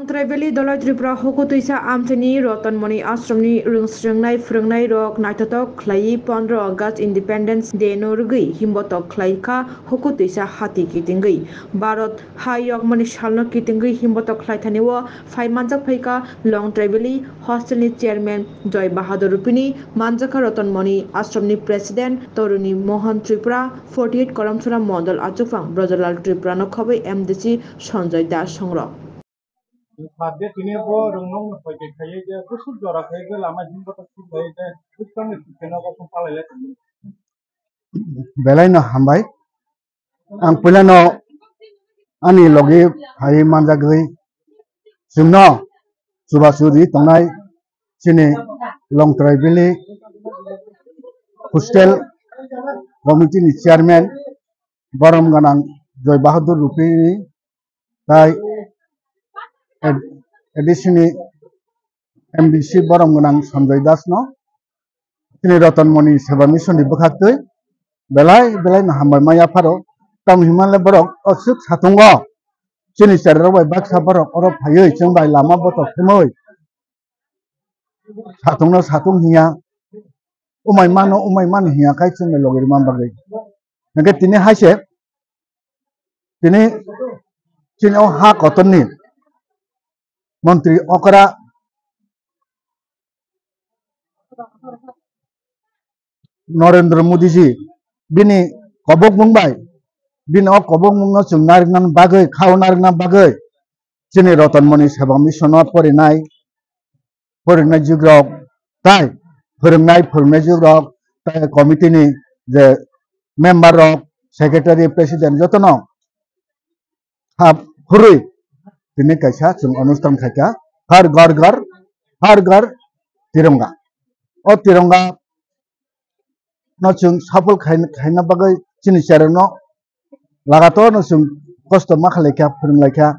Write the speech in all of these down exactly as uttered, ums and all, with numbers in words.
Tribally Dolai Tripura Hukutwisa Amchaini Rotonmoni Ashramni rwngsrwngnai phwrwngnairok naithothok khlaiwi pondro August Independence Day no rwgwi himbotok khlaikha Hukutwisa hati kitingwi. Bharat ha yokmani salno kitingwi himbotok khlaithani o phai manjak phaikha Long Tribally hostel ni chairman Joy Bahadur Rupini, manjakha Rotonmoni Ashramni president Toruni Mohan Tripura, forty eight Karamsora Mondol achukphang Brojalal Tripura no khobwi M D C Sanjoy Das songrok. Belai no hambai. Ang puilano ani logi phai manjagwi chwngno chubachu ri tongnai chini Long Tribally hostel committee ni chairman borom gwnang Joy Bahadur Rupini tai A D C ni M D C borom gwnang Sanjoy Das no chini Rotonmoni Seba Mission ni bwkhaktwi belai belai no hambai maya pharo. Tamo hinmale borok aswk satungo chini cherairok bai baksa borok oro phaiwi chwng bai lama botok khemwi satungno satung hiya, umai mano umai mano hiya khai chwng bai logi rwma bagwi. Hingke tini hai se tini chini o ha kotorni montri okra Narendra Modi ji bini kobokmung bai bini o kobokmung no chwng narwkna bagwi khao narwkna bagwi chini Rotonmoni Seba Mission o porinai porinai jugrok tai phwrwngnai phwrwngnai jugrok tai committee ni je member rok secretary president jotono ha phurwi tini kaisa chwng onusthan khaikha Har Ghar Ghar Har Ghar Tironga. O Tironga no chwng safol khai- khaina bagwi chini cheraino lagator no chwng kosto ma khlaikha phwrwnglaikha.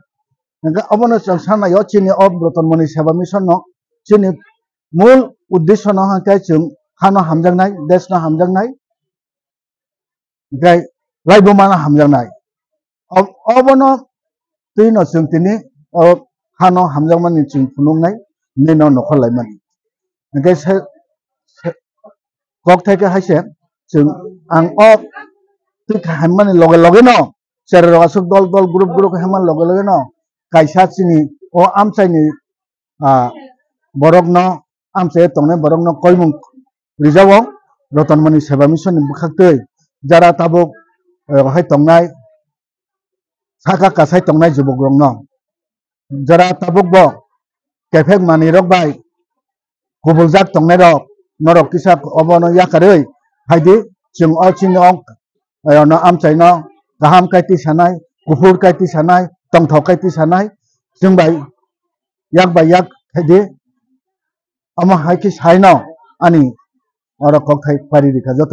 Hingkhe obono chwng sanaio chini o Rotonmoni Seba Mission no chini mul uddesyo no hwnkhe chwng hano hamjaknai, desh no hamjaknai, hingkhe laibuma no hamjaknai. Ob- obono twi no chwng tini o hano hamjakmani chwng phunuknai, nini no nokhor laimani. Hingkhe se- se- kok thai khe hai se chwng ang o twi hamani loge loge no cherairok aswk dol dol group group hamani loge loge no kaisa chini o amchaini, ah, borok no amchai tongnai borok no koimung rijao Rotonmoni Seba Mission ni bwkhaktwi jara tabuk, eh, hai tongnai saka kasai tongnai jubokrokno jora tabukbo kephek manwirok bai kubuljak tongnairok norok kisa obono yakarwi phaidi, chwng o chini o, eh, no amchaino kaham kai twi sanai, kuphur kai twi sanai, tongthok kai twi sanai, chwng bai yak bai yak phaidi. Omo hai khe saino ani oro kok thai pari rikha joto.